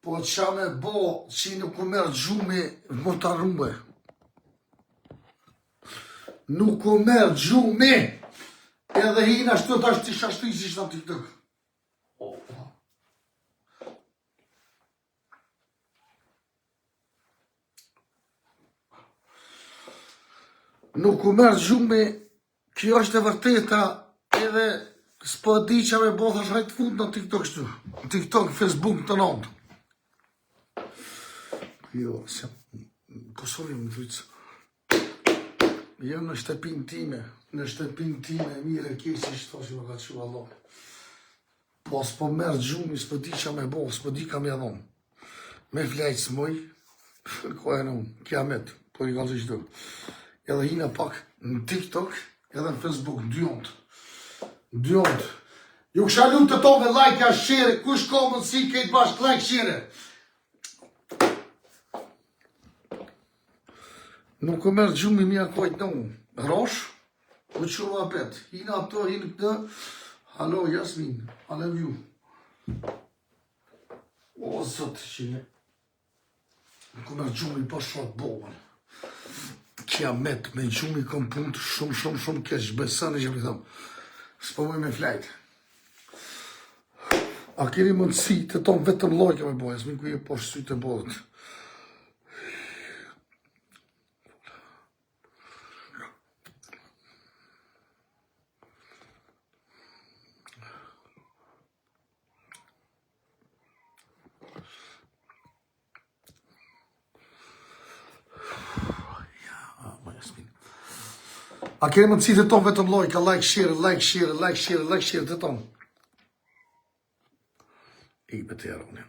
Po qa me bo, që nuk u merr gjumi, më të rrume. Nuk u merr gjumi! Edhe hina ashtu tash ti shashtu i si në TikTok. Oh. Nuk u merr gjumi, kjo është e vërteta, edhe s'po di qa me bo, thash hajt fut në TikTok shtu. TikTok, Facebook të nëndë. Jo, se Kosovë më thujtë. Jam në shtëpinë time, në shtëpinë time, mirë e keq që shto që më ka çu Allah. Po s'po merr gjumi, s'po di qa me bo, s'po di ka me dhonë. Me flejt s'muj, ko e në kiamet, po i kanë qështu. Edhe hina pak në TikTok, edhe në Facebook, në dyont. Në dyont. Ju kisha lutë të tonë like a share, kush ka mundësi krejt bashkë like share. Nuk u merr gjumi mja kojt në unë. Rosh, u çova apet. Hina ato, hinë këtë. Halo, Jasmin, I love you. O, zot, që një. Nuk u merr gjumi pa shok bobën. Kiamet, me gjumi kom punë të shumë, shumë, shumë keq. Besani që mi thëmë. S'po muj me flajt. A keni mundësi të tonë vetëm like me bo, Jasmin ku je poshtë sytë e bolët. A keni mundësi të tonë vetëm like, like, share, like, share, like, share, like, share të tonë. I për të unë.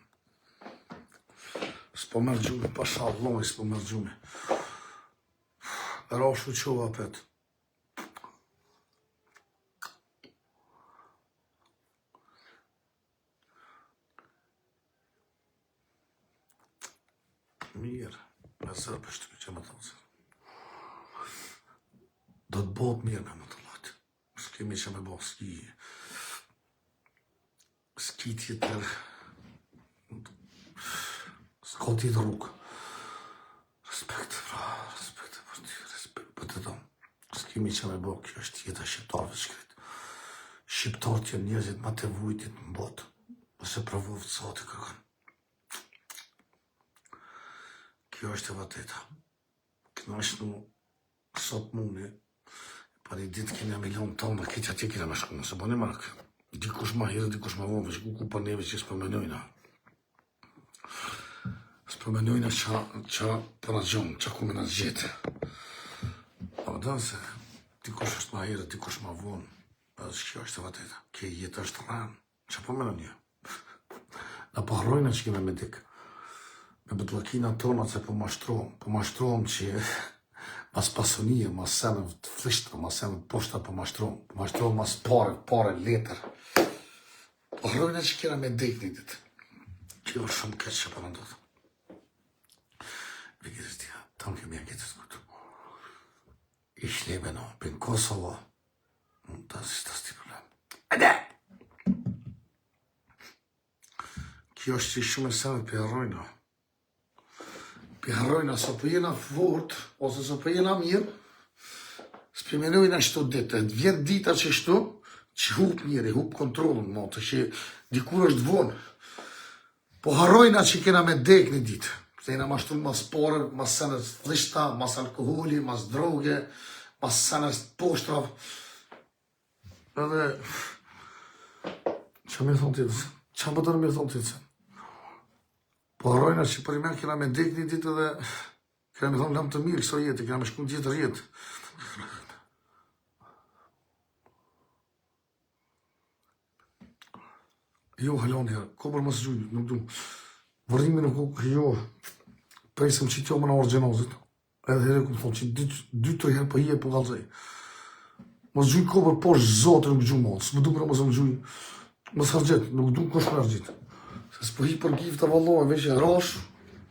S'po merr gjumi, pasha Allahun, s'po merr gjumi. Rashu qova apet. Mirë, me zërë për shtypë që më thonë se. Do të bëhet mirë me më të lajtë. S'kemi që me bo, s'ki... S'ki tjetër... S'ka tjetër rrugë. Respekt, pra, respekt për ty, respekt për të tonë. S'kemi që me bo, kjo është jeta shqiptarëve shkret. Shqiptarët janë njerëzit ma të vujtit në botë. Ose provoftë Zoti kërkon. Kjo është e vërteta. Kënaqnu sot muni, pa një ditë kena me lonë tonë, këtë atje kena me shku, mos e bëni marak. Dikush ma herët, dikush ma vonë, veç ku ku për neve që s'po menojna. S'po menojna qa, qa po na gjonë, qa ku me na gjetë. Po do se, dikush është ma herët, dikush ma vonë, edhe që kjo është e vërteta. Kjo jetë është rrenë. Qa po menon një? Na po harrojna që kena me dek. Me budallakina tona se po mashtrohem, po mashtrohem që mas pasunije, mas sene të flishta, mas sene të poshta, po mashtrohem, po mashtrohem mas pare, pare, letër. Po harrojna që kena me dek një ditë. Kjo është shumë keq që po na ndodh. Wie geht es dir? Danke, mir geht es gut. Ich lebe noch, bin Kosovo. Und das ist das die Problem. Edhe! Kjo është që shumë e sene për harrojna. Për harrojna, sa po jena fort, ose sa po jena mirë, s'po menojna qëto ditë. E vjen dita që shtu, që hup njeri, hup kontrolën, mo, të që dikur është vonë. Po harrojna që kena me dek një ditë. Se jena mashtru mas pare, mas senet flishta, mas alkoholi, mas droge, mas senet poshtra. Edhe... Qa me thonë tjetër? Qa më të me thonë tjetër? Po harrojna që për i kena me dek një ditë edhe... Kena me thonë lamtumirë kësaj jete, kena me shku në tjetër jetë. Jo, hala një herë, ko për mos gjuj, nuk du. Vërrimi nuk u, jo, presëm që kjo më në orë gjenozit. Edhe herë ku më thonë që dy, dy të herë po hije po kallzoj. Mos gjuj ko për poshtë zotë nuk gjuj mo, s'më du për mos më gjuj. Mos harxhit, nuk du kush më harxhit. Se s'po hi për gifta vallon, veç e rosh.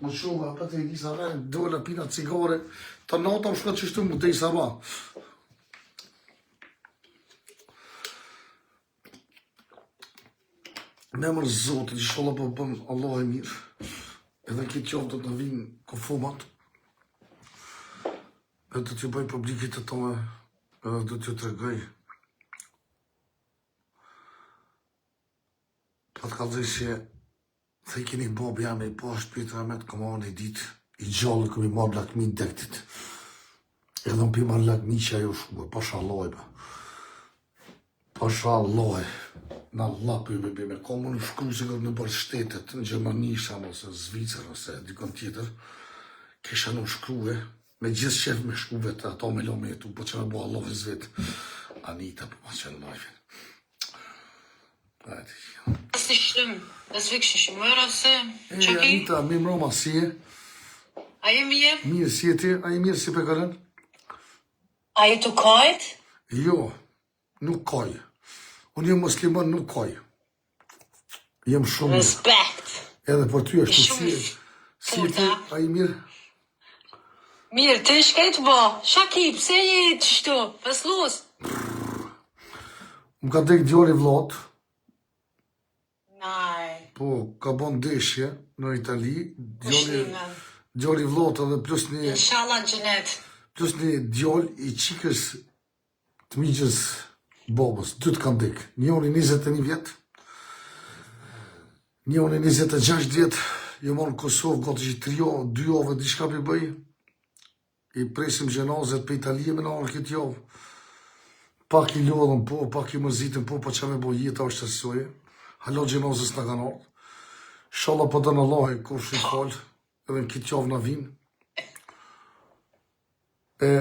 Më shumë, apet e disa vend, dola pina cigare, të nata më shkot qështu më dej sabah. Me emër Zotit, inshallah po bën Allahu mirë. Edhe këtë javë do të na vinë kufomat. Edhe do t'ju bëj publikit të tome, edhe do t'ju tregoj. Po të kallzoj se the keni babë jam i po është Pjetra me të këma një ditë, i gjallë këmi marrë lakmi dektit. Edhe në pi marrë lakmi që ajo shkuar, pasha Allahi pa. Pasha Allahi, në Allah për ju me me ka më në shkru se në bërë shtetet, në Gjermani, sham, ose në Zvicër, ose dikon tjetër, kisha në shkrue, me gjithë qef me shku vetë, ato me lo me jetu, po që me bo Allahi zvet, Anita, po ma qenë lajfin. Hajde. Das ist nicht schlimm. Das ist wirklich nicht schlimm. Mëra se, E, Anita, mirë mroma, si je? A je mirë? Mirë, si je ti? A je mirë, si pe kalon? A je tu kajt? Jo, nuk kaj. Unë jam musliman, nuk kaj. Jem shumë mirë. Respekt. Edhe për ty është si, si je ti, a je mirë? Mirë, ti shka je tu bo? Qa ki, pse je qështu? Veslus? Më ka dek djali vllaut. Naj. Po, ka bon ndeshje në Itali, djali, djali vllaut edhe plus një... Inshallah në xhenet. Plus një djal i çikës të mixhës babës, dytë kanë dek. Njoni 21 vjet, njoni 26 vjet, jam në Kosovë, gati që tri javë, dy javë, diçka për bëj, I presim xhenazet prej Italie me na ardh këtë javë. Pak i lodhëm po, pak i mërzitëm po, po ça me bo jeta është asoj. Hala xhenazet s'na kanë ardhë. Inshallah po don Allahi, kush i fal, edhe në këtë javë na vinë. E,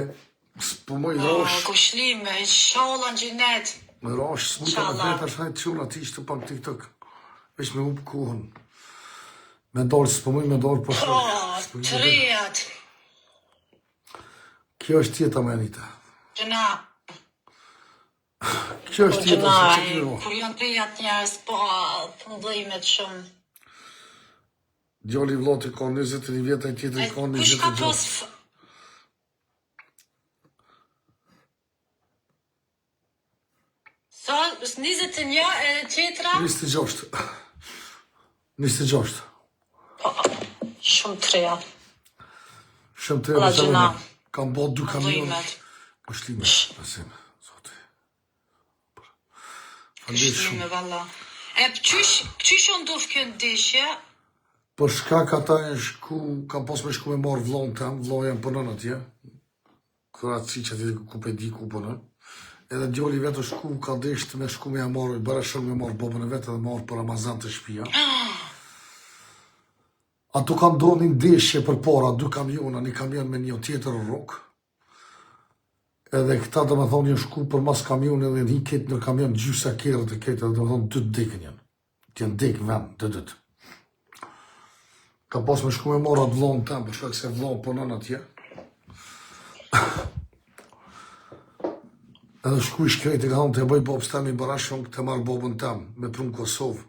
s'po muj oh, rosh. Kushlime, inshallah në xhenet. Me rosh, s'mujta me flet ashtu hajt çuna ti ishte pak TikTok. Veç me hup kohën. Me dalë, s'po muj me dalë po shok. Po, të rejat. Kjo është jeta me Anita. Gjëna. Kjo është jeta se që kjo. Kur janë të rejat njerëz, po, të ndëjmet shumë. Djali vllaut i ka 21 vjet, ai tjetri ka 26. Kush ka pos Sa, 21 edhe tjetra? 26. 26. Po, shumë të reja. Shumë të reja. Gjëna. Kam bo dy kamion. Kushlime, pasim, zoti. Kushlime, valla. E, qysh, qysh u ndodh kjo ndeshje? Për shkak ata e shku, kam pas me shku me marrë vllaun tem, vllau jem punon atje. Kroaci që aty ku pe di ku punon. Edhe djali vetë është shku, ka desht me shku me ja marrë, i bëra shok me marrë babën e vet edhe me ardhë për Ramazan te shpia. Ato kanë ndodhë një ndeshje përpara, dy kamiona, një kamion me një tjetër rrugë. Edhe këta do me thonë janë shku përmas kamionit edhe një ketë në kamion gjysa kerret e ketë, edhe do me thonë dy të dekën janë. Të janë dek vend, të dytë. Ka pas me shku me marrë atë vllaun tem, për shkak se vllau punon atje. Edhe shku i shkreti, ka thonë të e bëj babës tem i bëra shumë, të marrë babën tem, me pru në Kosovë.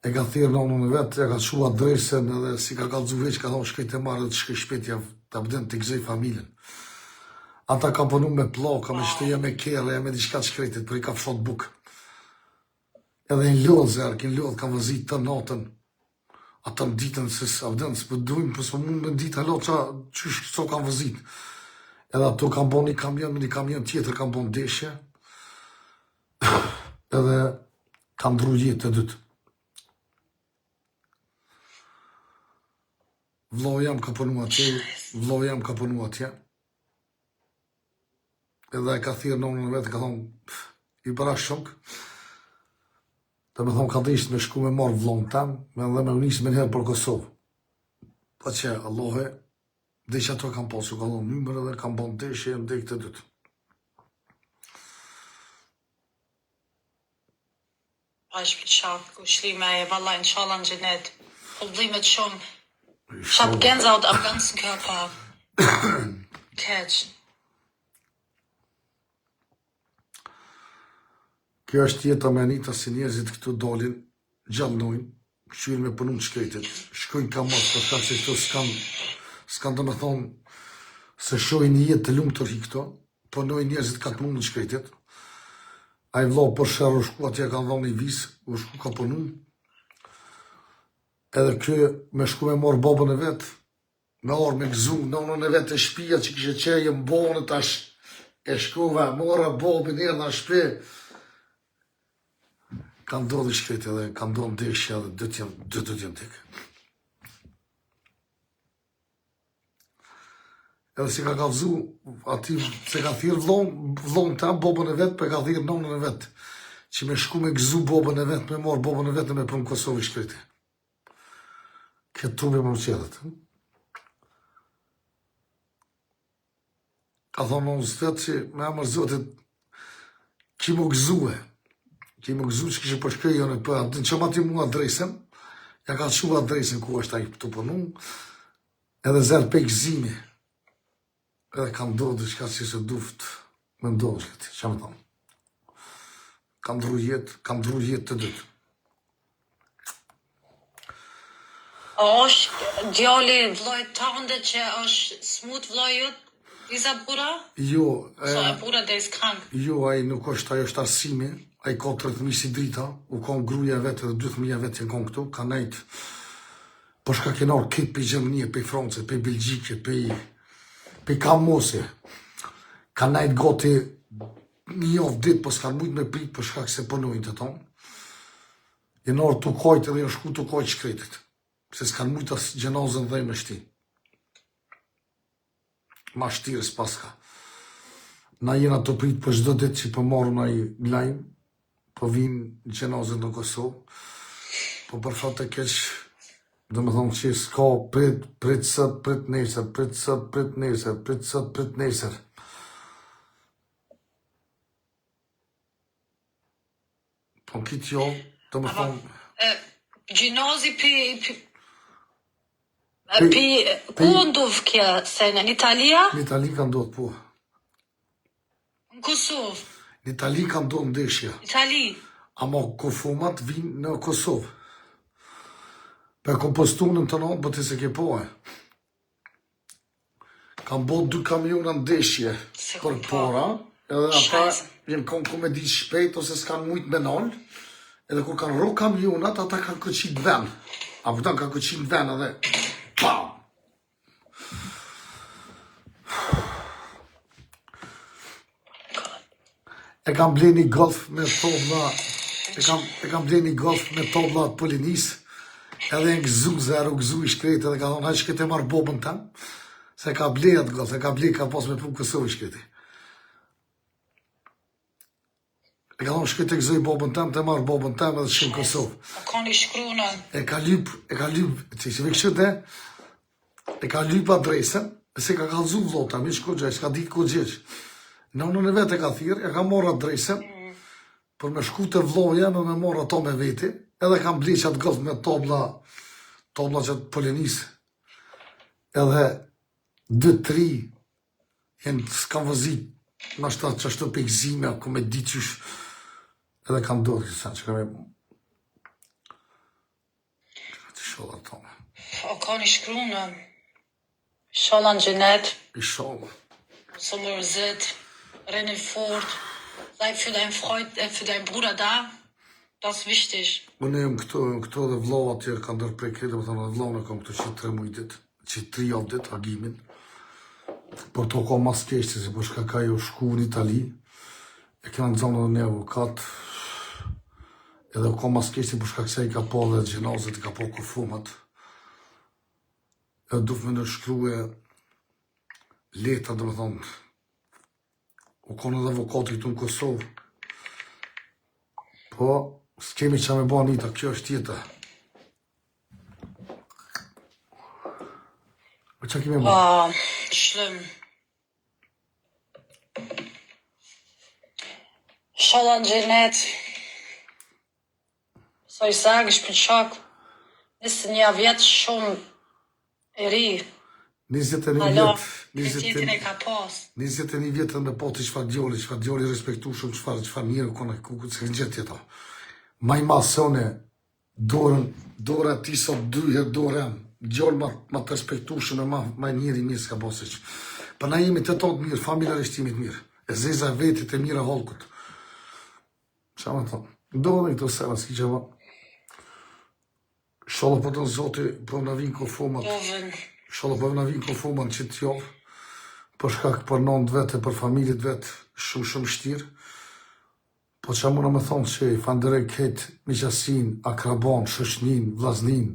E ka thirrë nënën e vet, ja ka çu adresën edhe s'i ka kallzu veç, ka thonë shkoj të marrë dhe të shkoj shpejt, ja ta bëdhen të gëzoj familjen. Ata ka punu me pllaka, me shteja me kerre, me diçka të shkretit, për i ka fshot bukë. Edhe janë lodhë zerë, janë lodhë, kanë vozit të natën, ata në ditën se s'avdën, s'po dujmë, po s'po mund me ditë hala qa, qysh so kanë vozit. Edhe ato kanë bo një kamion, me një kamion tjetër kanë bo ndeshje, edhe kanë ndrru jetë të dytë. Vllau jem ka punu atje, vllau jem ka punu atje. Edhe e ka thirrë nonën e vet, ka thonë, i bëra shok, dhe me thonë ka desht me shku me marrë vllaun tem, me dhe me u nisë menjëherë për Kosovë. Pa që, Allahe, dhe që ato e kam pasur, ka thonë numër edhe kam bon ndeshje e ndek të dytë. Pash për kushlime e valla inshallah në xhenet. Po dhimet shumë. Ich hab Gänsehaut am ganzen Körper. Keq. Kjo është jeta me Anita si njerëzit këtu dalin, gjallnojnë, kqyrin me punu të shkretit, shkojnë ka mos, për shkak se këtu s'kan, s'kan do me thonë, se shohin një jetë të lumtur hi këto, punojnë njerëzit ka të mundën të shkretit. Ai vllau për sherr u shku atje kanë dhënë një vizë, u shku ka punu. Edhe ky me shku me marr babën e vet, me ardh me gëzu nënën e vet te shpia që kishe qe jem bonë tash e shkova mora babin erdha në shpi. Ka ndodhë i shkreti edhe ka ndodhë ndeshja edhe dy të dy të jem tek. Edhe si ka kallzu ati se ka thirr vllon, vllon tem babën e vet, po e ka thirr nënën e vet. Që me shku me gëzu babën e vet, me marr babën e vet e me pru në Kosovë i shkreti. Këtë trupi më qelet. Ka thonë nënës vet që me emër Zotit ki mu gëzue. Ki mu gëzu që kishe po shkoj jo në për atë. Në që ma ti mu adresën, ja ka çu adresën ku është ai tu punu, edhe zërë pe gëzimi. Edhe ka ndodhë diçka që s'e duft me ndodhë që ti, që me thonë. Ka ndru jetë, ka ndru jetë të dytë. A është djali vllait tënde që është smut vllai jot dieser Bruder? Jo, e, So ein Bruder der ist krank. Jo, ai nuk është, ai është Arsimi, ai ka tre fëmijë si drita, u kon gruaja e vet edhe dy fëmijë vet janë kon këtu, ka nejt po shka kena ardh krejt prej Gjermanie, prej France, prej Belgjike, prej prej Kamose. Ka nejt gati një javë ditë, po s'kan mujt me prit për shkak se punojnë të tonë. Janë ardhë tu kajt edhe janë shku tu kajt shkretit. Se s'kan mujt as xhenazën dhe me shti. Ma shtirë s'paska. Na jena tu prit për çdo ditë që po marrim naj lajm, po vinë xhenazët në Kosovë, po për fat të keq, do me thonë që s'ka prit, prit sot, prit nesër, prit sot, prit nesër, prit sot, prit nesër. Po këtë jo, do me thonë... Gjinozi pi... pi Pi, ku ndodh kjo se në Italia? Në Itali ka ndodhë, po. Në Kosovë? Në Itali ka ndodhë ndeshja. Itali? Ama kufomat vinë në Kosovë. Po e kom postu në të natë, po ti s'e ke po e. Kam bo dy kamiona ndeshje për para, edhe ata janë konë ku me ditë shpejt ose s'kanë mujt me nalë, edhe kur kanë ro kamionat, ata kanë këqit ven. A vëdan kanë këqit ven edhe, pam! E kam ble një golf me tobla, e kam, e kam ble një golf me tobla të Polonisë, edhe e gëzu, zero gëzu i shkreti, edhe ka thonë, hajt shkoj të marr bobën tem, se ka ble atë golf, e ka ble, ka pas me pru Kosovë i shkreti. E ka thonë, shkoj të gëzoj bobën tem, të marr bobën tem edhe shkoj në Kosovë. A ka një shkruna? E ka lyp, e ka lyp, që që vekshët e, E ka lyp adresën, se ka kallzu vllau tem, ish kogja, s'ka ditë ku gjesh. Nënën e vet e ka thirr, e ka marrë adresën, për me shku te vllau jem e me marrë ato me veti, edhe kam ble qatë golf me tobla, tobla që të Polonisë, edhe dy, tri, janë s'kam vozit, nashta qashtu pe gëzime, ku me ditë qysh, edhe kam ndodhë kësa, që kam e Inshallah tonë. O ka një shkrunë. Inshallah në xhenet. Inshallah. Mos u mërzit. Rrini fort. Sei für dein Freund, äh, für dein Bruder da. Das ist wichtig. Unë jam këtu, jam këtu edhe vllau atje ka ndërpre krejt, domethënë edhe vllaun e kam këtu që tre muj ditë, që tri javë ditë, Agimin. Por to ka mas keq se po shka ka jo shku në Itali, e kena nxonë edhe një avokat, Edhe u ka mas keqti për shkak se i ka pa dhe xhenazet, i ka pa kufomat. Edhe duhet me nënshkrue letra, domethonë, u konë edhe avokati këtu në Kosovë. Po, s'kemi ça me ba Anita, kjo është jeta. Po ça kemi ba? Ah, schlimm. Inshallah në xhenet. Soll ich sagen, ich bin schock. 21 vjet shumë e ri. 21 vjet, 21 e ka pas. 21 vjet me po ti çfarë djali, çfarë djali respektueshëm, çfarë çfarë mirë ku ku ku s'e gjet tjetër. Ma i madh se unë Dorën, dora e tij sot dy herë dorë jam. Djalë ma, ma të respektueshëm e ma, ma njeri mirë s'ka pasë hiç. Po na jemi të tonë të mirë, familjarisht jemi të mirë. E zeza e vetit e mira hallkut. Qa me thonë? Ndodhin këto sene, s'ki që bën. Ishalla po don zoti, po na vinë kufomat. Ishalla po na vinë kufomat në qitë javë. Për shkak për nënë të vetë, për familje të vetë, shumë shumë shtirë. Po që muna me thonë që i falënderoj krejt miqësinë, akraban, shoqnin, vllaznin,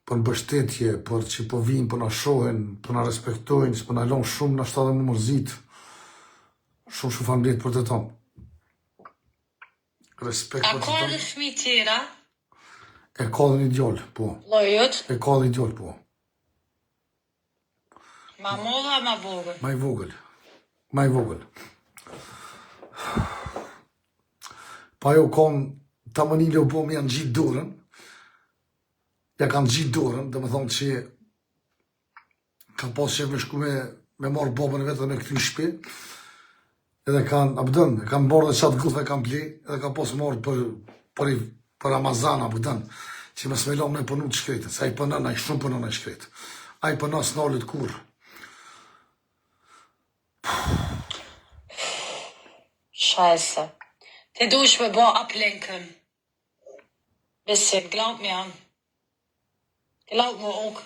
për mbështetje, për që po vinë, po na shohin, po na respektojnë, s'po na lonë shumë, nashta edhe mu mërzit. Shumë shumë faleminderit për të tonë. Respekt A për të ka edhe tonë. fëmijë tjera? E ka dhe një djalë, po. Llojot? E ka dhe një djalë, po. Ma madh a ma vogël? Ma i vogël. Ma i vogël. Pa jo kon ta më një bo më janë gjitë dorën. Ja kanë gjitë dorën, dhe më thonë që ka pas që me shku me, me marrë babën e vetë dhe me kthy në shpi. Edhe kanë, a pëdën, kanë marrë dhe qatë guthë e kanë ble, edhe ka pas marrë për, për, për Ramazan, a pëdën, që mos me lanë me punu të shkretën, se ai punon, ai shumë punon ai shkretë. Ai punon s'nalet kurrë. Scheiße. Ti duhesh me bo ablenken. Bisschen, glaub mir. Glaub mir auch.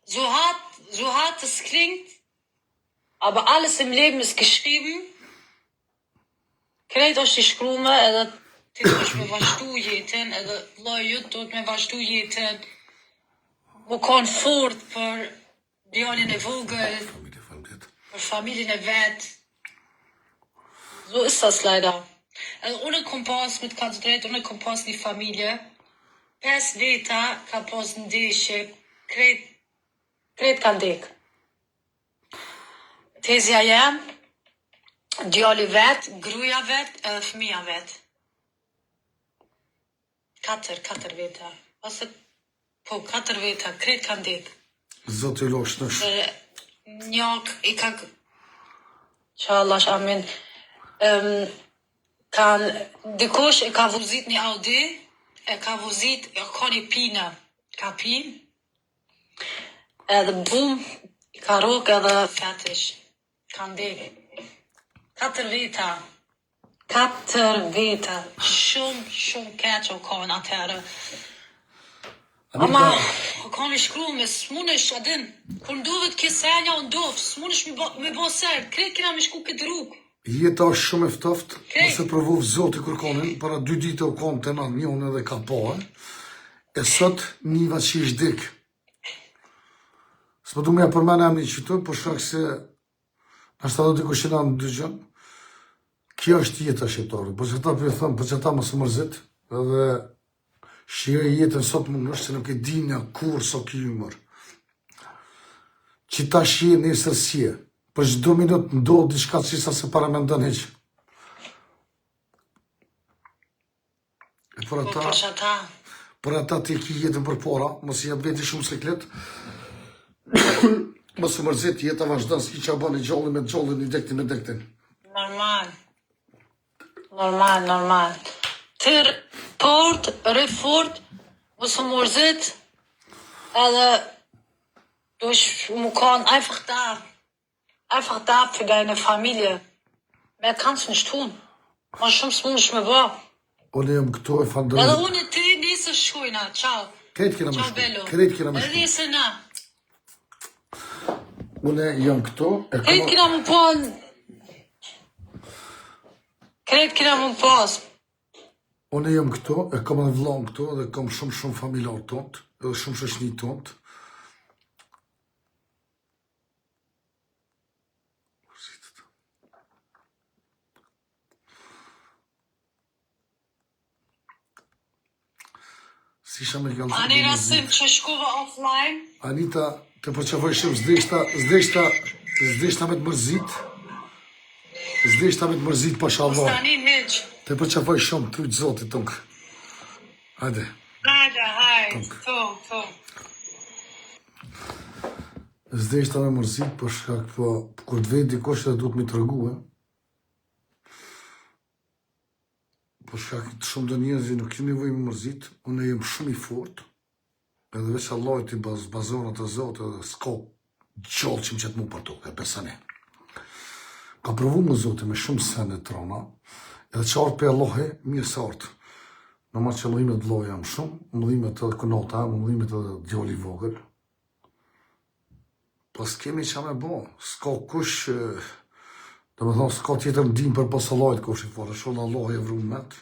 So hart, so hart es klingt, aber alles im Leben ist geschrieben. Krejt është i shkrume edhe ti duhesh me vazhdu jetën edhe vllai jot duhet me vazhdu jetën. Mu kon fort për djalin e vogël, Familje, faleminderit. për familjen e vet. So ist das leider. Edhe unë kom pas, me të kanë të drejtë, unë kom pas një familje. Pes veta ka pas ndeshje, krejt, krejt kanë dek. Tezja jem, djali vet, gruaja vet edhe fëmija vet. Katër, katër veta. Ose, po, katër veta, krejt kanë dek. Zoti losh nësh. Dhe një i ka... Qallash, amin. Um, kanë, dikush e ka vozit një Audi, e ka vozit, e ka një pina, ka pi, edhe bum, i ka rrok edhe fetish. Kanë dek. Katër veta. Katër veta. Shumë, shumë keq o kanë atëherë. Ama, o kanë i shkru me s'munesh, a din, kur ndodhet kjo senja, o ndodh, s'munesh me bo, me bo ser, krejt kena me shku këtë rrugë. Jeta është shumë e ftohtë, Krejt. mos e provov zoti kur konin, para dy ditë u kon të na njën edhe ka pa, e. E sot niva që ish dik. S'po du me ja përmend emrin qëtu, për shkak se nashta do dikush që na ndëgjon. Kjo është jeta shqiptare. Për që ta po ju them, për që ta mos u mërzit, edhe shijoj jetën sot mund është se nuk e di në kur sa ky ymër. Që ta shije nesër s'je. Për çdo minutë ndodh diçka që sa se paramendon hiç. E për Po ata, për që ata, për ata ti ki jetën përpara, mos i jep veti shumë siklet. Mos u mërzit, jeta vazhdon, s'ki ç'a bën i gjalli me gjallin, i dekti me dektin. normal. Normal, normal. Tër port, rri fort, mos u mërzit, edhe duhesh mu kon einfach da. Einfach da für deine Familie. Mehr kannst du nicht tun. Ma shumë s'mundesh me bo. Unë jam këtu e Edhe falënderoj. unë e ti nesër shkojna. Ciao. Krejt kena me Ciao shku. Belo. Krejt kena me Edhe shku. nesër na. Unë jam këtu e Krejt kam kena mu pa. Krejt kena mu pas. Unë jam këtu, e kam edhe vëllaun këtu dhe kam shumë shumë familjar tont, edhe shumë shoqni tont. Mërzitet. Si isha me kallzu Ani me rasim mërzit. që shkova offline. Anita, të përqafoj shumë, s'deshta, s'deshta, s'deshta me të mërzit. S'deshta me të mërzit, pasha Allah. Tani hiq. Të përqafoj shumë, të zotit tunk. Hajde. Hajde, hajde. Tu, tu. S'deshta me mërzit, për shkak po, kur të vej dikush edhe duhet mi tregu, e. Për shkak të shumë do njerëz që nuk kemi nevojë me mërzit, unë jam shumë i fortë, edhe veç Allahit i baz, bazona të Zotit edhe s'ka gjallë që më qëtë mu për tokë, e besoni. Ka provu më Zoti me shumë sene trona, Edhe që ardhë prej Allahi, mirë se ardhë. Normal që më dhimet vllai jem shumë, më dhimet edhe kunata, më dhimet edhe djali i vogël. Po s'kemi ça me bo, s'ka kush, domethonë, s'ka tjetër ndihmë përpos Allahit kush i fare, inshallah Allahu e vrun met,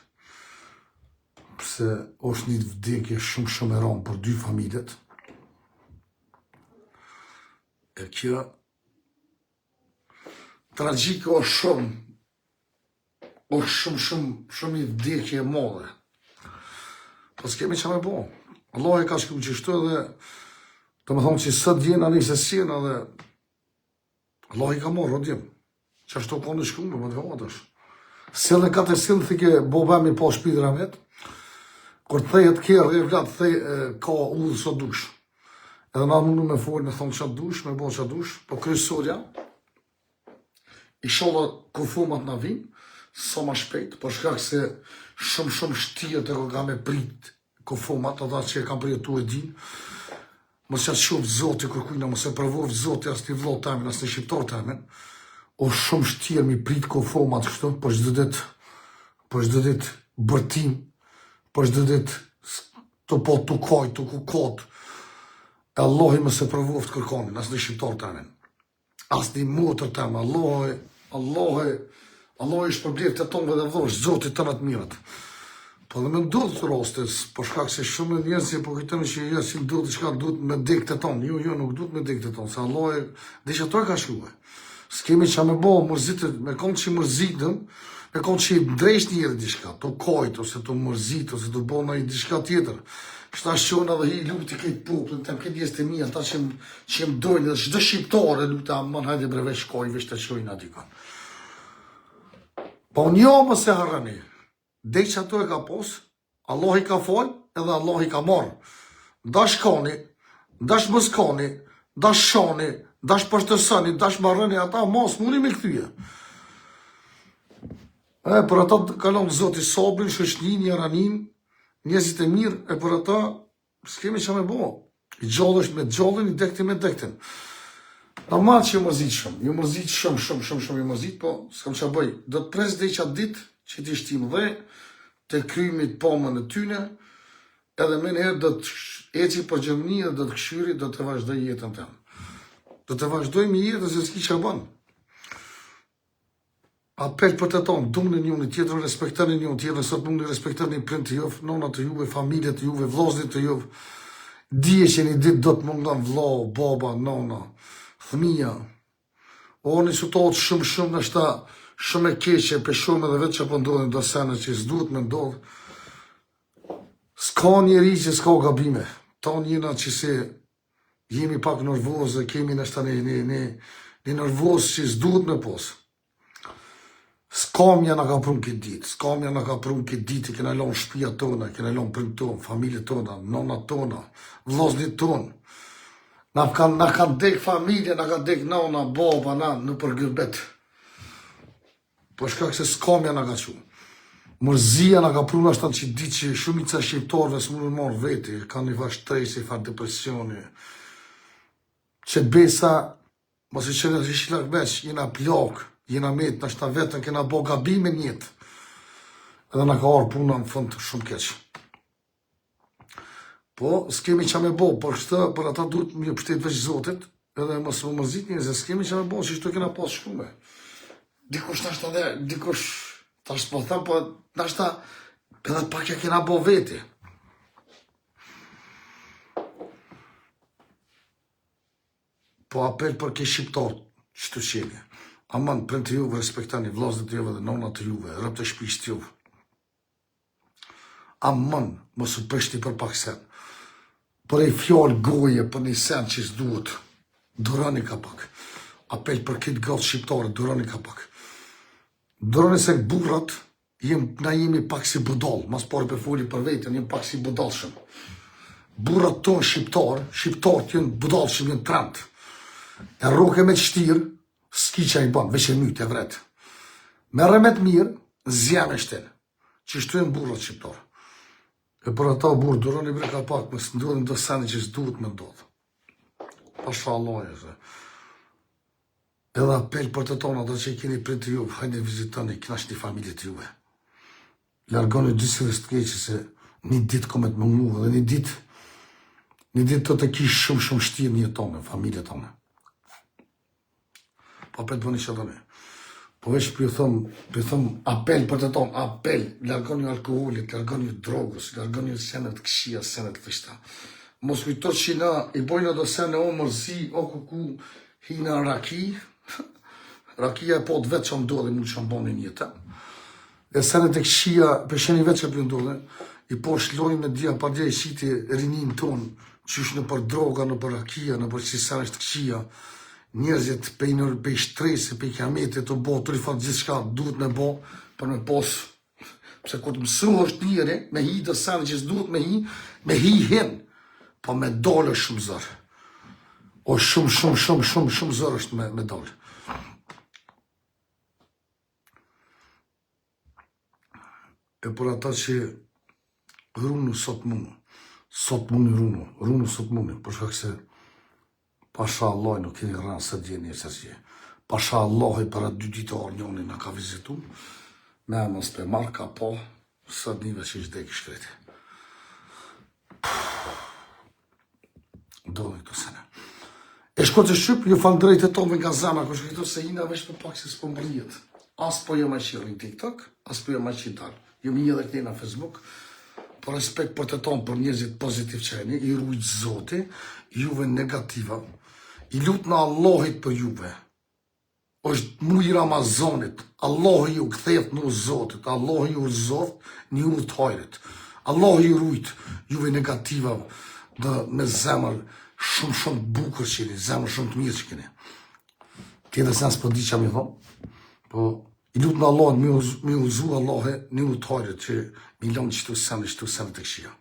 pse është një vdekje shumë shumë e rëndë për dy familjet. E kjo tragjike është shumë, është shumë shumë shumë një vdekje e madhe. Po s'kemi ça me bo. Allahu e ka shkru qështu edhe domethonë që sot jena nesër s'jena edhe Allahu i ka marrë, o djem. Qashtu ka në shkru, më të ka është. Sjellë katër sjellë thike boba mi po shpirt rahmet. Kur të thehet kerri evlat the ka udhë sa dush. Edhe na mundu me fol me thonë ça dush, me bo ça dush, po kryesorja Ishalla kufomat na vijnë sa ma shpejt, për shkak se shumë shumë shtirë të ka me prit kufomat, ata që e kanë përjetu e din. Mos ja qoftë zoti kërkujna, mos e provoftë zoti asnjë vëlla temin, asnjë shqiptar temin. O shumë shtirë mi prit kufomat kështu, për çdo ditë, për çdo ditë bërtim, për çdo ditë të po të kajt, të kukot. E Allahi mos e provoftë kërkonin, asnjë shqiptar temin. Asnjë motër teme, Allahu, Allahu, Allahu i shpërbleftë të tonëve dhe dhashtë Zoti të të mirat. Po dhe me ndodhë të rastes, për shkak se shumë njerëz që po kujtojnë që jo, si ndodh diçka duhet me dek të tonë. Jo, jo, nuk duhet me dek të tonë, se Allahu di që ato e ka shkruar. S'kemi ça me bo, mërzitë, me konë që mërzitëm, me konë që i ndresh njeri diçka, të kajt, ose të mërzit, ose të bo në diçka tjetër. Shta shqona dhe hi luti këtë popullin, të këtë njerëz të mi, ata që Që më dojnë dhe çdo shqiptar e luta aman hajde bre veç shkoj veç të qojnë aty kon. Po një mos e harroni. Dej që ato e ka pos, Allahu i ka fal edhe Allahu i ka marr. Dash kani, dash mos kani, dash shani, dash poshtërsoni, dash marrëni ata mos muni me kthye. E për ata kalon Zoti sabrin, shoqëninë, jaranin, njerëzit e mirë, e për ata S'kemi ça me bo. I gjallë është me gjallin, i dekti me dektin. Normal që ju mërzit shumë, ju mërzit shumë, shumë, shumë, shumë ju mërzit, po s'kam ça bëj. Do të pres deri qatë ditë që t'i shtim dhe të kryjmë pamën e tyne, edhe menjëherë do të eci për Gjermani dhe do të këshyri, do të vazhdoj jetën tem. Do të vazhdoj me jetën se s'ki ça bën. Apel për të tonë, duni njëri tjetrin, respektoni njëri tjetrin, sot mundni respektoni prindët juve, nonat e juve, familjet e juve, vëllazërit e juve. Dije që një ditë do të mungon vllau, baba, nona, fëmija. O një situatë shumë shumë ndoshta shumë e keqe, pe shohim edhe vetë që po ndodhin do sene që s'duhet me ndodh. S'ka njeri që s'ka gabime. Tonë jena që se Jemi pak nervoz dhe kemi ndoshta një, një, një, një nervoz që s'duhet me pos. Skamja na ka pru këtë ditë, skamja na ka pru këtë ditë, i kena lonë shpia tona, kena lonë prind tonë, familje tona, nona tona, vllaznit tonë. Na kanë na kanë dek familje, na ka dek nona, baba, na, nëpër gurbet. Për shkak se skamja na ka çu. Mërzia na ka pru nashta në qit ditë që shumica e shqiptarëve s'mundën marrë veti, kanë një farë stresi, farë depresioni. Që besa, mos i qënë të shilak veç, jena plak, jena met, nashta vetëm kena bo gabime n'jetë. Edhe na ka ardhë puna në fund shumë keq. Po, s'kemi ça me bo, për këtë, për ata duhet me ju pështet veç Zotit, edhe mos më mërzit një, se s'kemi ça me bo, qështu kena pas shkrume. Dikush nashta dhe, dikush, tash po them, po nashta edhe pak ja kena bo veti. Po apel për ke shqiptarët, që të qemi. Aman, prindët e juve, respektani, vllaznit e juve dhe nonat e juve, robt e shpisë të juve. Aman, mos u prishni për pak sen. Për një fjalë goje, për një sen që s'duhet. Duroni ka pak. Apel për këtë gratë shqiptare, duroni ka pak. Duroni se burrat, jem, na jemi pak si budall, mas pari pe foli për veten, jem pak si budallshëm. Burrat tonë shqiptar, shqiptarët janë budallshëm, janë trant. E rroke me të shtirë, s'ki ça i bën, veç e myt, e vret. Merre me të mirë, n'zjem e shtin. Qështu janë burrat shqiptar. E për ata burrë, duroni bre ka pak, mos ndodhin do sene që s'duhet me ndodhë. Pasha Allah e se. Edhe apel për të tonë, ata që i keni prindët e juve, hajde vizitoni, knaqni familjet juve. Largoni gjithë sjelljes të keqe se një ditë ka me të mungu dhe një ditë një ditë do të kish shumë shumë shtirë në jetë tonë, familje tonë. Po apet bëni që doni. Po veç po ju thom, po ju thom apel për të tonë, apel, largoni alkoholit, largoni drogës, largoni senet të këqija, senet të fishta. Mos kujto që na i bojna do sene o mërzi, o kuku, hina raki, rakia e po të vetë që më ndodhi, mund që më boni një jetë. E senet e këqija, pe sheni vetë që po ndodhin, i po shlojnë me dia pa dia i qiti rinin tonë, qysh nëpër droga, nëpër rakia, nëpër qi senesh të këqija, njerëzit pej në pej stresi, pej kiametit të bo, të rifat gjithçka duhet me bo, për me pos, pse kur të mësohesh njeri, me hi do sene që s'duhet me hi, me hi hin, po me dalë është shumë zor. O shumë, shumë, shumë, shumë, shumë zor është me, me dalë. E për ata që runu sot munu, sot muni runu, runu sot muni, për shkak se pasha Allah nuk keni rënë së djeni e së dje. Pasha Allah i para dy ditë orë njoni na ka vizitu, me e mos pe marrë ka po, sot njëve që ishte i shkreti. Ndodhin këto sene. E shkurt e shqip, ju falënderoj të tonëve nga zemra, kush këto se jina veç për pak se s'po mbrijet. As po jam aq i në TikTok, as po jam aq i dal. Ju më edhe këtej në Facebook, po respekt për të tonë, për njerëzit pozitiv që jeni, i rujt Zoti, juve negativa, i lutna Allahit për juve, është muj i Ramazanit, Allahu ju ktheft në Zotit, Allahu ju udhëzoft në udhë të hajrit. Allahu ju rujt juve negativa dhe me zemër shumë shumë të bukur që jeni, zemër shumë të mirë që keni. Tjetër sen s'po di çka mi thon, po i lutna Allahut mi mi udhëzu Allahu në udhë të hajrit që mi lënë qëto sene, qëto sene të këqija.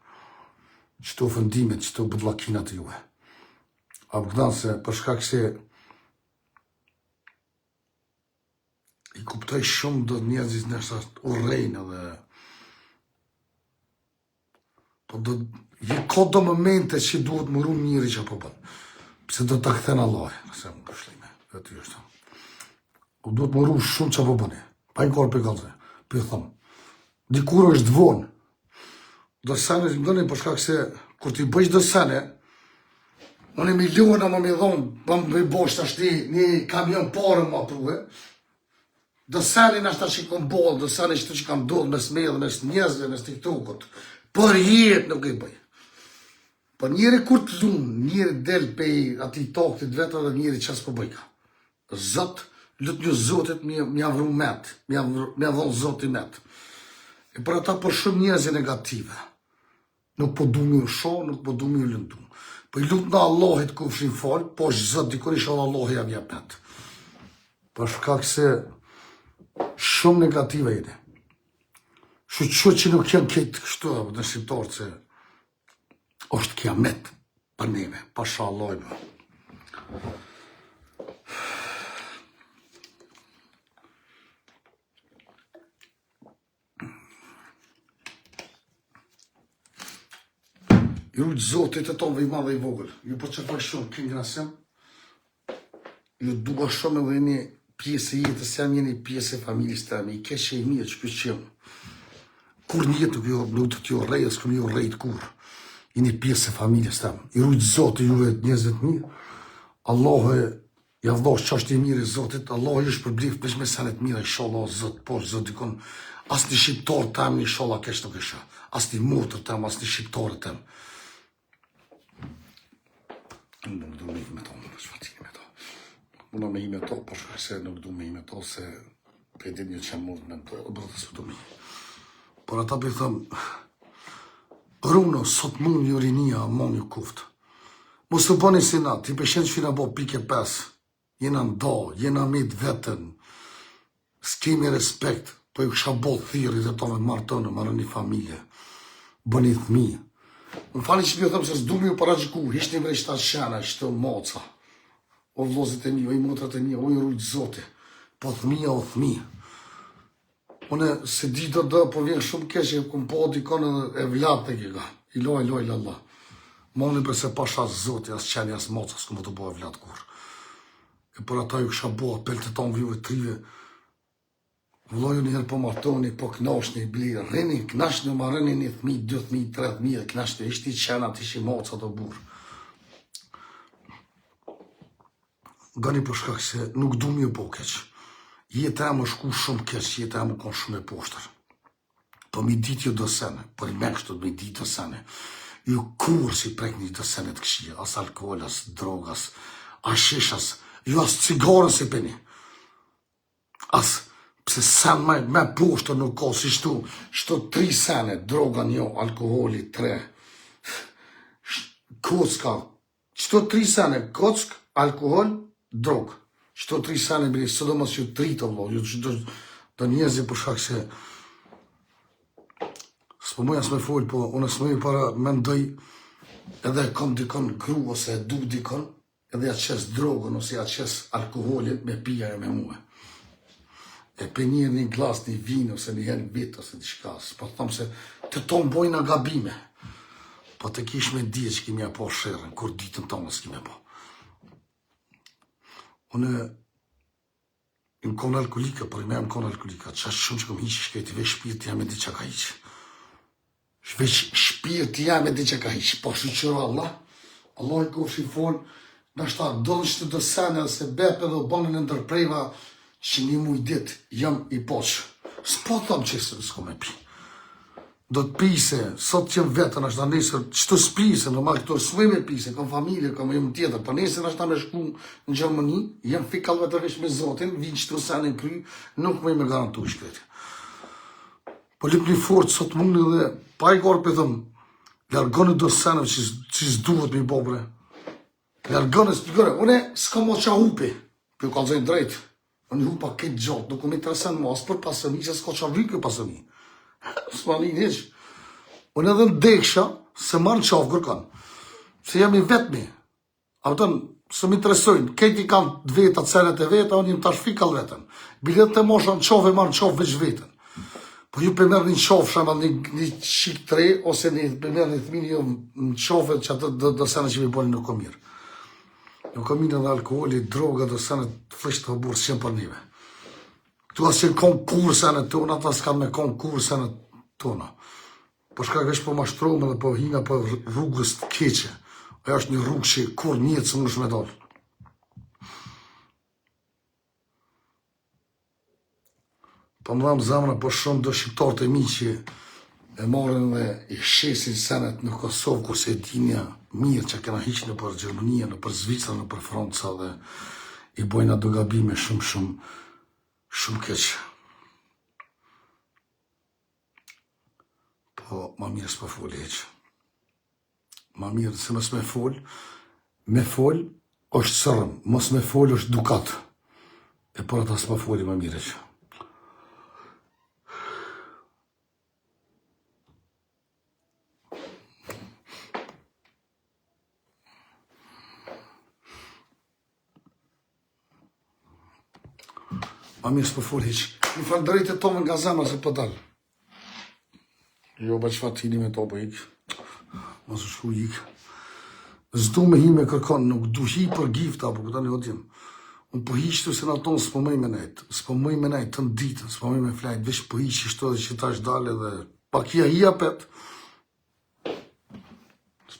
Qëto ofendimet, qëto budllakinat e juve. A po se për shkak se I kuptoj shumë do njerëzit nështë urrejnë edhe po do je ka do momente që duhet më ru njëri që po bën. Pse do ta kthen Allahi, nëse më këshlime, dhe ty është. Po duhet më ru shumë që po bëni. Pa i korë për kalëze, për i thëmë. Dikur është vonë. Do sene që më për shkak se kur ti bëjsh do sene, unë miliona më mi dhonë, më më bosh tash një, një kamion pare më prue, do sene në ashta që kom bo, do sene që të që kam ndodhë mes me dhe mes njerëzve, mes TikTokut, për jetë nuk i bëj. Po njeri kur të lunë, njeri del pej atij taktit vetë dhe njeri që s'po bëjka. Zot, lut një Zotit me ja vru met, me ja me ja dhon Zoti met. E për ata për shumë njerëz negative. Nuk po du me ju sho, nuk po du me ju lëndu. Po i lutna Allahit kufshin fal, po është Zot dikur inshallah Allahu ja vjen met. Për shkak se shumë negative jeni. Shyqyr që nuk janë këtë kështu në shqiptarët se është kiamet për neve, pasha Allahin. Ju rujt Zoti të tonëve i madh dhe i vogël. Ju përqafoj shumë, King Rasim. Ju dua shumë edhe jeni pjesë e jetës jam, jeni pjesë e familjes teme, i keq e i mirë që që jam. Kur një jetë nuk, ju, nuk do t'ju urrej, s'kom ju urrejt kurrë. Jeni pjesë e familjes teme. I rujt Zoti juve njerëzve të mirë. Allahu ja vdhosh që është i mirë i Zotit, Allahu ju shpërblift veç me senet mira, inshallah Zot, po Zot dikon, as një shqiptar tem, inshallah keq nuk e shoh. As një motër tem, as një shqiptar tem. Nuk du me i me to, nuk është fatini me to. Nuk muna me i me to, për shkak se nuk du me i me to, se pe din një që mund me to, dhe brëtë s'u du me i. Por ata për i thëmë, Runo, sot mund një rinia, mund një kuftë. Mos të bëni si na, ti peshen që na bo pike 5, Jena nda, jena met vetëm, s'kemi respekt, po ju kisha bo thirrje të tonëve martoni, marrni familje, bëni fëmijë. Më falni që po ju them se s'du me ju paragjyku, hiqni bre qëta qena, qëto maca. O vllozit e mi, o i motrat e mi, o i rujt Zoti. Po fëmija o fëmijë. Unë se di do do, po vjen shumë keq e kum po dikon edhe evlat të ka. I loj, loj, la, la. Moni për se pasha zoti, as qeni, as maca, s'kum të bo evlat kurrë. E për ata ju kisha bo apel të tonë juve trive. Vëlla ju njëherë po martoni, po knaqni, bli, rrini, knaqni, ma rrini një thmi, dy thmi, tre thmi dhe knaqni, ishti qenat, ishi macat o burrë. Gani për shkak se nuk du me ju bo keq. Jeta e më shku shumë keq, jeta e më konë shumë e poshtër. Po mi ditë ju do sene, por i me kështu mi ditë do sene. Ju kurrë s'i prekni do sene të këqija, as alkohol, as drogë, as hashish, as, ju as cigare s'i pini. As, pse sen me, me poshtër nuk ka, si shtu, shtu tri sene, droga një, alkoholi tre, kocka, Qëto tri sene, kockë, alkohol, drogë. Qëto tri sene, bile, sidomos ju të ritë, vëlla, ju që do, do njerëzi për shkak se s'po muj as me fol, po unë s'muj para mendoj edhe e kom dikon gru ose e du dikon, edhe ja qes drogën ose ja qes alkoholin me pi ajo me mue. E pe një një glas, një vinë ose një herë vit ose diçka, s'po thom se të tonë bojna gabime. Po të kish me dije që kemi ja po sherrin, kur ditën tonë s'kemi po. Unë jam konë alkoholika, por jam konë alkoholika, qa shumë që kom hiqë shkreti, veç shpirti jam e di që ka hiqë. Veç shpirti jam e di që ka hiqë, po shyqyr Allah, Allah i kofshi fol, nashta do në që të do sene, se bepe dhe bonën e ndërpreva, që një muj dit jam i poqë. S'po thom që s'ko me pi. Do të pi se, sot që vetën është nesër, qëtu s'pi se, normal këtu s'muj me pi se, kam familje, kam jam tjetër, po nesër është me shku në Gjermani, jam fikall vetëm veç me Zotin, vin qëtu sen në kry, nuk muj me garantu shkret. Po lypni fort sot mundi dhe pa i gorë për thëmë, largoni do seneve që, që s'duhet me i bo bre. Largoni, s'pikore, une s'kam mo qa hupi, për ju kallzoj drejt, unë hupa këtë gjatë, nuk më intereson mo, as për pasuni, se s'ka qa vy kjo pasuni. S'ma një hiq. Unë edhe në deksha, s'e marr në qafë kërkon, se jam i vetmi, a kupton, s'më interesojnë, krejt i kanë të veta, senet e veta, unë jam tash fikall vetëm. Bilet të mosha në qafë, e marr në qafë veç vetën. Po ju pe merrni në qafë shembull një një çik të re ose një pe merrni fëmijën jo në qafë që atë do do sene që mi bëni nuk ka mirë. Nuk ka mirë edhe alkooli, droga do sene të flliqta të burrë s'janë për neve. Këtu as janë kon kurrë senet tona, ata s'kanë me kon kurrë senet tona. Po shkak veç po mashtrohem edhe po hina po rrugës të keqe. Ajo është një rrugë që kurrë n'jetë s'mundesh me dalë. Po më dhamë zemra po shumë do shqiptarët e mi që e marrin dhe i shesin senet në Kosovë, kurse e dinja mirë që kena hiq nëpër Gjermania, nëpër Zvicra, nëpër Franca dhe i bojna do gabime shumë shumë shumë keq. Po, ma mirë s'po foli hiq. Ma mirë se mos me fol, me fol është sërëm, mos me fol është dukat. E por ata s'po foli ma mirë që. Ma mirë s'po fol hiq. Ju falënderoj të tonëve nga zemra se po dal. Jo, ba çfarë t'hini me to po ik. Mos u shku ik. S'du me hi me kërkon, nuk du hi për gifta, po këta një odjem. Unë po hi qëtu se natën s'po muj me nejt. S'po muj me nejt të në ditën, s'po muj me flajt, veç po hi qështu edhe që tash dal edhe pak ja hi apet.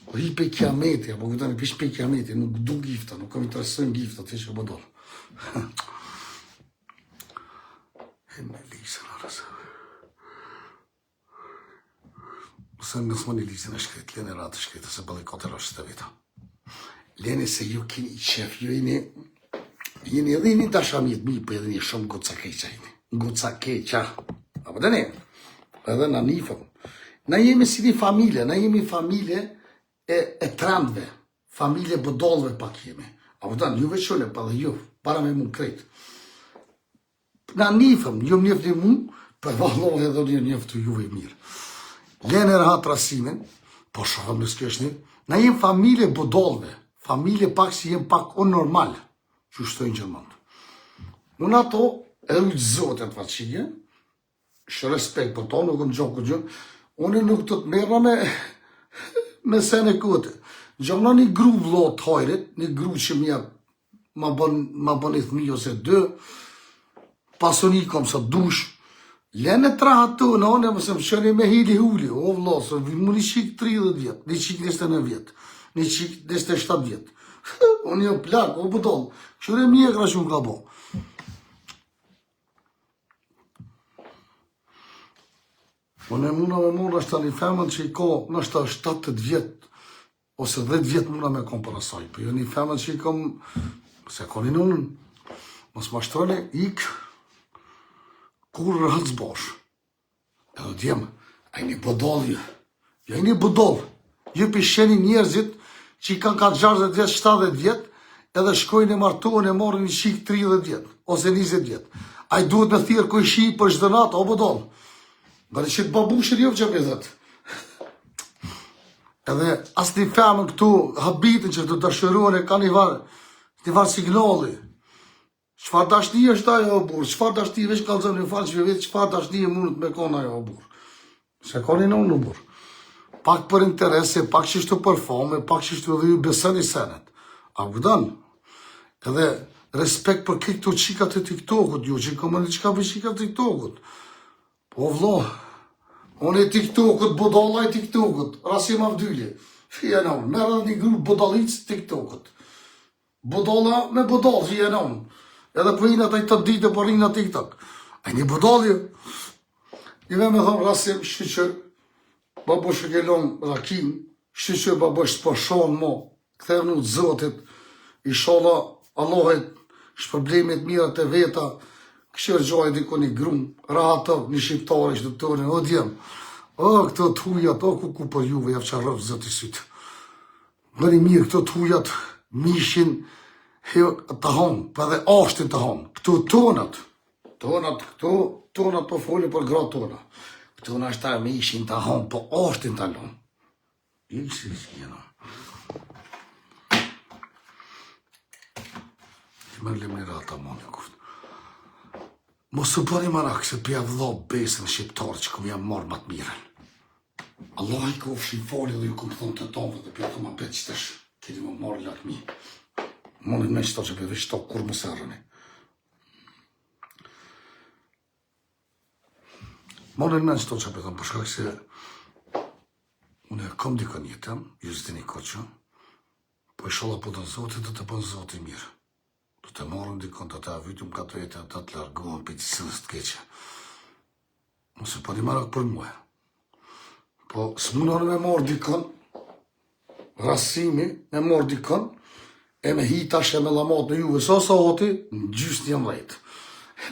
Po hi pe kiameti, apo kuptoni, pish pe kiameti, nuk du gifta, nuk më interesojnë gifta, të që po dol. E me lisën, arës. Se në s'më një lisën e shkret, leni ratë shkret, se bëlli kote roshë të vita. Leni se ju kini qef, ju jeni, jeni edhe jeni dashamirë mi, po edhe një shumë goca keqa jeni. Goca keqa. Apo dhe ne? Edhe na nifëm. Na jemi si një familje, na jemi familje e, e trandve, familje budallve pak jemi. Apo dhe, ju veç unë, pa dhe ju, para me mu krejt. Na nifëm, ju më njëfni mu, për vallahi edhe një njëftu juve mirë. Lene rahat Rasimin, po shohëm në s'keshni, na jemi familje budallve, familje pak si jem pak anormal, që shtojnë gjermant. Unë ato, e rujtë zotë atë façige, shë respekt për to, nuk më gjohë këtë gjë, unë nuk të të merra me, me sene kote. Gjomna një gru vlo të hajrit, një gru që më jep, ma bën, ma bën një thmi ose dy, pasuni kom sa dush, Lene të rahatu në onë, mos më shëni me hili huli, o vlo, se mu një qikë 30 vjetë, një qikë 29 vjetë, një qikë 27 vjetë. Unë jam plak, o budall, kqyre mjekra që më ka bo. Unë e muna me marrë nashta një femën që i ka nashta 70 vjetë, ose 10 vjetë muna me konë para saj, po jo një femën që i kom, se ka një nunën, mos mashtroni, ik, kurrë rahat s'bosh. Edhe djem, a jeni budall ju, jo jeni budall, ju p'i shihni njerëzit që i kanë ka 60 vjetë, 70 vjetë, edhe shkojnë e martohen e marrin një çikë 30 vjetë, ose 20 vjetë. Ai duhet me thirrë kojshi për çdo natë, o budall. Bëre qit babushin jo që me dhëtë. Edhe asnjë femën këtu habitën që të dashuruan e ka një farë, një farë signali. Çfarë dashni është ajo o burrë? Çfarë dashni veç kallzoni një farë që veç çfarë dashni e mundet me kon ajo o burrë? Se ka një në burrë. Pak për interese, pak qështu për fame, pak qështu edhe ju besoni senet. A kupton? Edhe respekt për këto çikat e TikTokut, ju që komeni çka për çikat e TikTokut. Po vlo, unë e TikTokut, budalla e TikTokut, Rasim Avdyli, fije në unë, merë edhe një grup budallicë TikTokut. Budalla me budall, fije në unë. Edhe po inë ata i të ditë po rrinë në TikTok. A një budall ju? I me me thonë Rasim, shyqyr, babush e ke lonë rakin, shyqyr babush s'po shon mo, Kthehnu të Zotit, ishalla Allahu t'shpërblen me të mirat e veta, kqyr gjej diku një gru, rahato, një shqiptare që të tonë, o djem, o këto të hujat, o kuku për juve, jav çarroftë Zoti sytë. Bëni mirë këto të hujat, mishin, jo, të hanë, po edhe ashtin të hanë, këto tonat, tonat këto, tonat po foli për gratë tona, këto nashta mishin të hanë, po ashtin të lonë. Ikë si jena. Ti më lëmë rata më në kuft. Mos u bëni marak se pja vëlla besën shqiptarë që kum ja marrë më të mirën. Allah i kofshi fali dhe ju kum thonë të tonëve dhe pja thëma petë që tash keni më marrë lakmi. Moni me qëto që për qëto kur më sërëni. Moni me qëto që për thëmë për shkak se Unë e kom dikën jetën, ju s'dini ko që, po ishalla po don Zoti, do të bën Zoti mirë. Do të marrëm dikën, do të avytum ka të jetë, do të largohem prej sjelljes të keqe. Mos e bëni marak për mua. Po s'mundon me marr dikën, Rasimi me marr dikën, e me hi tash e me llamat me juve, sa sahati, në gjysë një mrejt.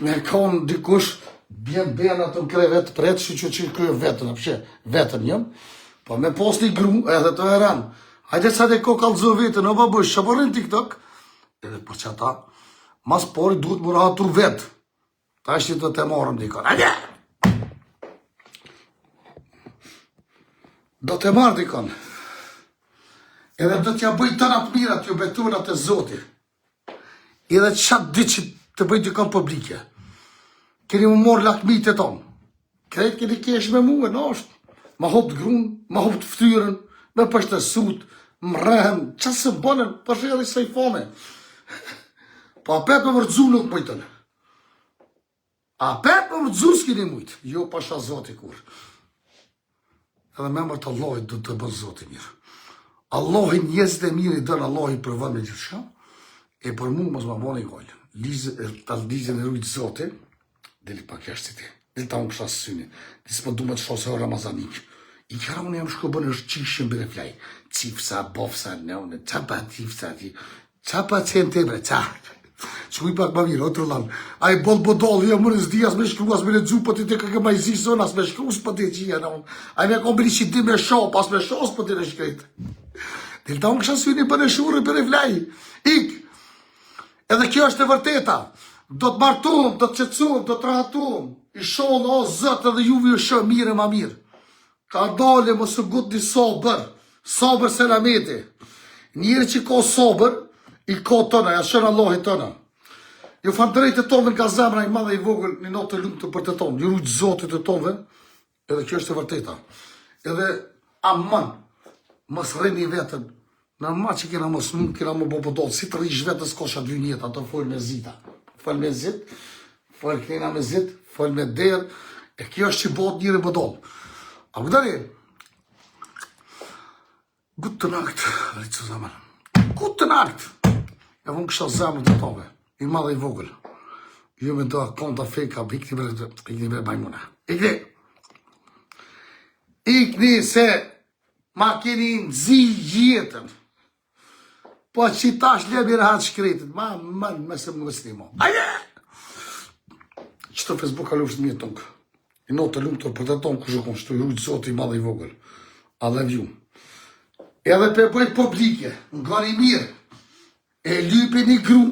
Me konë dikush, bjen bjen atë në krevet, pret, që që që kërë vetën, a pëshe, vetën jëm, po me pos një gru, edhe të e ren. Hajde sa dhe ko kallëzu vetën, o babush, që po rrin TikTok, edhe për që ata, mas pori duhet më rahatu vetë, Tash do të marrëm dikon. Hajde! Do të marr dikon. Edhe do t'ja bëj tëna të mirat, ju betohna te Zoti. Edhe qatë ditë që të bëj dikon publike. Keni më morë lakmit e tonë. Krejt keni kesh me mua, në është. Ma hupt grun, ma hupt ftyrën, me pështe sut, më rehen, që se bënën, për shë edhe së i fome. Po apet me mërëzu nuk mëjtën. Apet me mërëzu s'kini mujtë. Jo, pasha zoti kur. Edhe me emër të Allahit do të bën zoti mirë. Allahi njerëzit e mirë i don Allahi i provon me gjithçka. E për mu mos ma boni gajle. Lizë, ta lizën e rujtë zoti, Dili pak jashtë si ti. Dili ta unë kësha syni. Ti s'po du me të shoh se o Ramazanik. I kjera unë jam shko bënë është qishën bire flaj. Cifsa, bofsa, nënë, qa pa cifsa ti. Qa pa qenë te bre, qa? Shkuj pak ma mirë, o trullan. Ai boll bodoll, jo më s'di as me shkru, as me lexu, po ti të kërkë ma i zi son, as me shkru, s'po ti qia në unë. Ai me kom biri që di me shoh, pas me shoh, s'po ti në shkret. Dil ta unë kësha syni bënë shurri për e flaj. Ik! Edhe kjo është e vërteta. Do të martohem, do të qetësohem, do të rahatohem. Ishalla o Zot edhe juve ju shoh mirë e ma mirë. Ka dale mos u ngutni sabër. Sabër selameti. Njeri që ka sabër, i ka tëna, ja shën Allahi tëna. Ju falënderoj të tonëve nga zemra i madh e i vogël, një natë të lumtur për të tonë. Ju rujt Zoti të tonëve, Edhe kjo është e vërteta. Edhe aman, mos rrini vetën. Normal që kena mos mund, kena më bo budall. Si të rrish vetën s'ka çka dy njeta, ato fol me zita. Fol me zit, fol kena me zit, fol me derë. E kjo është që bëhet njeri budall. A kuptoni? Gute Nacht, alle zusammen. Gute Nacht! Ja vun kësha zemrë të tove, i madh e i vogël. Jo me do konta fake, ikni bre, ikni bre majmuna. Ikni! Ikni se ma keni nxi jetën. Po që tash lemi rahat shkretit, ma më më se më mësni mo. Aje! Qëto Facebook kalofsh mirë tonkë. I notë të lumtur për të tonë kush e konë, shtu rujtë zoti i madh i vogël. I love you. Edhe pe bëj publike, ngoni mirë. E lypi një gru,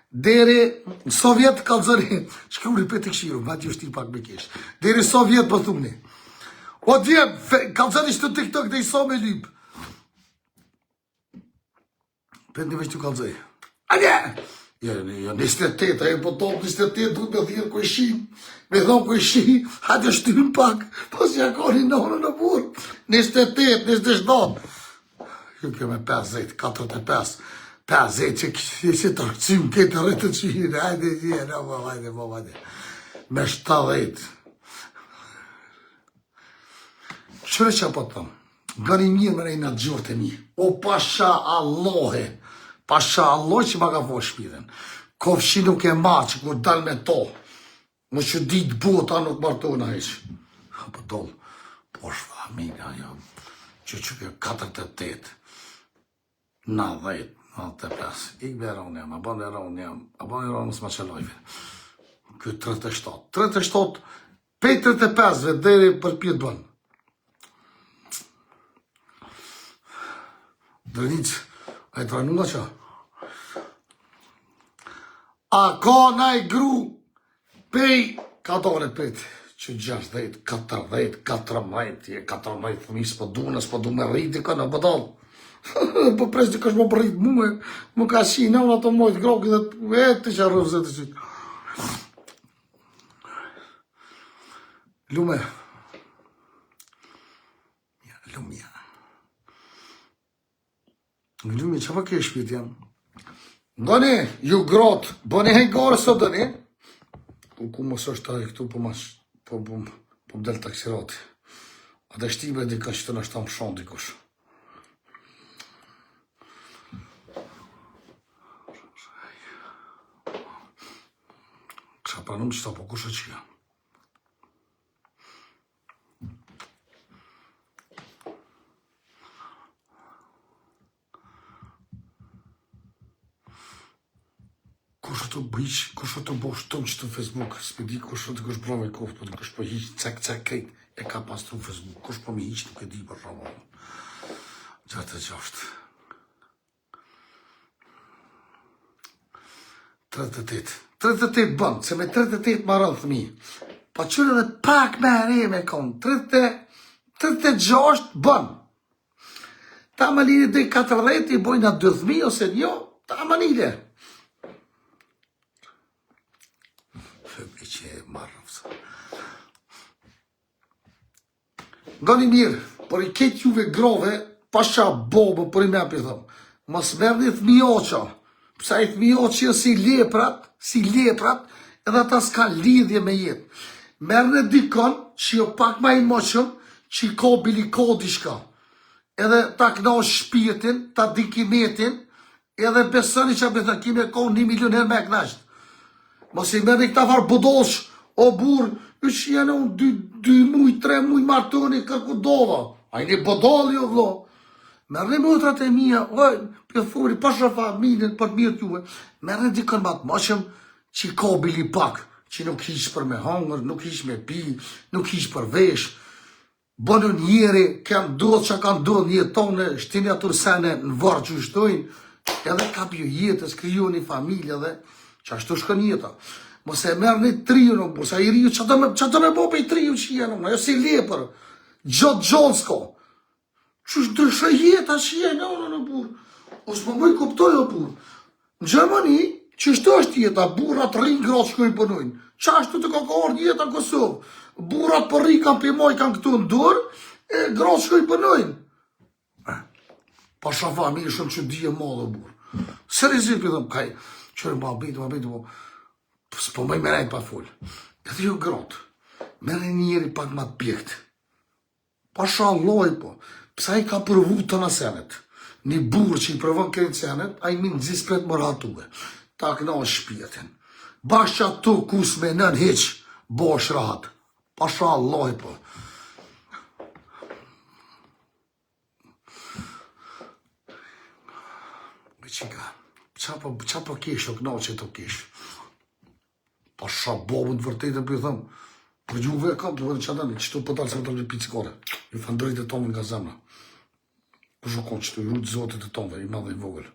deri në Sovjet kallzoni, shkruni për të këshiru, ma t'ju shti pak me kesh. Deri në Sovjet po thuni. O djem, kallzoni shtu TikTok dhe i so me lyp. Për një veç të kallzoj. Ane! Jo, jo, 28, ajo po top 28, duhet me thirrë kojshi, me thonë kojshi, hajde shtym pak, po si ja koni nonën në burë, 28, 27, ju kjo me 50, 45, 50, që kështë që të rëcim këtë rritë të qirë, hajde, hajde, no, po, hajde, po, hajde, me 70. Qyre që po të thëmë? Gani mirë me rejna gjorët e mi. O pasha Allahe, pasha Allah që ma ka fal shpirtin. Kofshi nuk e ma që kur dal me to, më që ditë bota nuk martona hiq. Po doll, po është familja, jo, që që kjo 48, 90, 95, ik be Ronia, ma bën e Ronia, ma bën e Ronia, s'ma qëllojve. Ky 37, 37, pej 35-ve deri për pjetë bën. Drenicë, a i trajnu nga qa? A ka naj gru pej, ka dole pejt, që 60, 40, 14, je 14 fëmi, s'po du, në s'po du me rritë, ka në bëdal. po pres të kësh më për rritë mue, më ka shi, në ato mojtë grokë dhe e të që rrëfë të që. Lume. Ja, lumja. Lume, që pa ke shpit jam? Doni, ju grot, bëni he gore sot doni. Ku ku mos është ai këtu po mas po po po del taksirati. A të shtime dika që të në shtamë shumë dikush. Kësha pranum që ta po kush e qia. Kush të bëjsh, kush të bësh të që të Facebook, s'pe di kush të kush bravo i koftë, po të kush po hiq cek cek krejt, e ka pastru Facebook, kush po mi hiq nuk e di për shembull. Gjatë e gjashtë. 38. 38 bën, se me 38 maron fëmi. Pa qërë edhe pak me re me konë, 30, 36 bën. Ta më lini dhe 40 i bojnë atë dy fëmi ose një, ta më lini. Fëmi që e marrë, Ngoni mirë, por i ketë juve grove, pasha bobë për i me api thëmë. Mos merrni fëmioqa, pse ai fëmioqë si leprat, si leprat, edhe ata s'ka lidhje me jetë. Merrni dikon që jo pak ma i moqëm, që i ka bili ka diçka. Edhe ta knaq shpirtin, ta di kimetin, Edhe besoni që me thënë, kime ko një milion herë me e knaqt. Mos i merrni këta farë budosh, o burë, ju që janë unë dy, dy muj, tre muj martoni, kërku dova. A i një budall jo, vlo. Merrni motrat e mija, o, për thuri, pasha familjen, për të mirë t'juve. Merrni dikën ma të moqëm, që ka bili pak, që nuk hiq për me hangër, nuk hiq me pi, nuk hiq për vesh. Bënu njeri, ka ndodhë që ka ndodhë një jetë tonë, shtini ato sene në varë që shtojnë, edhe kap ju jetës, kriju një familje dhe që ashtu shkon jeta. Mos e merr një triju në burë, sa i riju, që të me, që të me bo për i triju që jenë, ajo si lepër, gjotë gjotë s'ko. Që është ndryshoj jeta që jenë, në në burë. Ose po më i kuptoj o burë. Në Gjermani, qështu është jeta, burrat rrinë gratë shkojnë punojnë. Qashtu të ka ka ardhë jeta në Kosovë. Burrat po rri kanë pimoj, kanë këtu në dorë, e gratë shkojnë punojnë. Eh, pa shafa, mirë shumë që di e madhe, burë. Seriozisht, për thëmë, kaj, qërë ma bitë, ma bitë, po, s'po më i me rejtë pa folë. Edhe ju gratë. Merre një njeri pak ma të pjekt. Pasha Allahin po. Pse ai ka provu tëna senet. Një burrë që i provon krejt senet, ai mezi s'pret me u rahatue. Ta knaq shpirtin. Bash qaty ku s'menon hiç, bohesh rahat. Pasha Allahin po. Qika, qa po, qa po kesh, o knaqe të kesh? Pasha babën të vërtetën po ju them. Për juve e kam të vërtetë çfarë tani, çto po dal se po dal pi cigare. Ju falënderoj të tonëve nga zemra. Kush u kon çto ju Zotit të tonëve, i madh e i vogël.